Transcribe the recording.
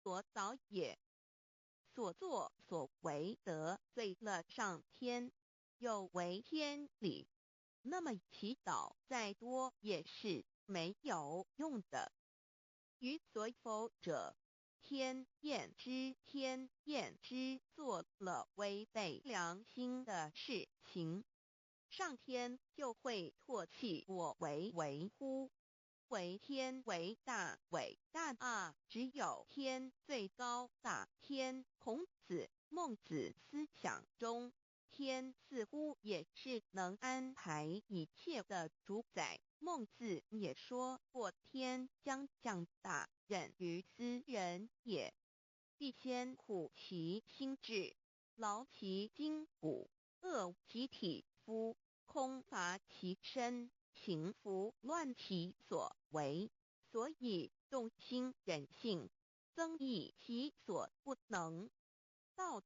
所导也。所作所為得罪了上天，有違天理，那麼祈禱再多也是沒有用的。於所否者，天厭之，天厭之，做了違背良心的事情，上天就會唾棄我為為乎？惟天為大，偉大啊！只有天最高大。天，孔子、孟子思想中，天似乎也是能安排一切的主宰。孟子也說過：“天將降大任於斯人也，必先苦其心志，勞其筋骨，餓其體膚，空乏其身。”行拂亂其所為，所以動心忍性，增益其所不能。道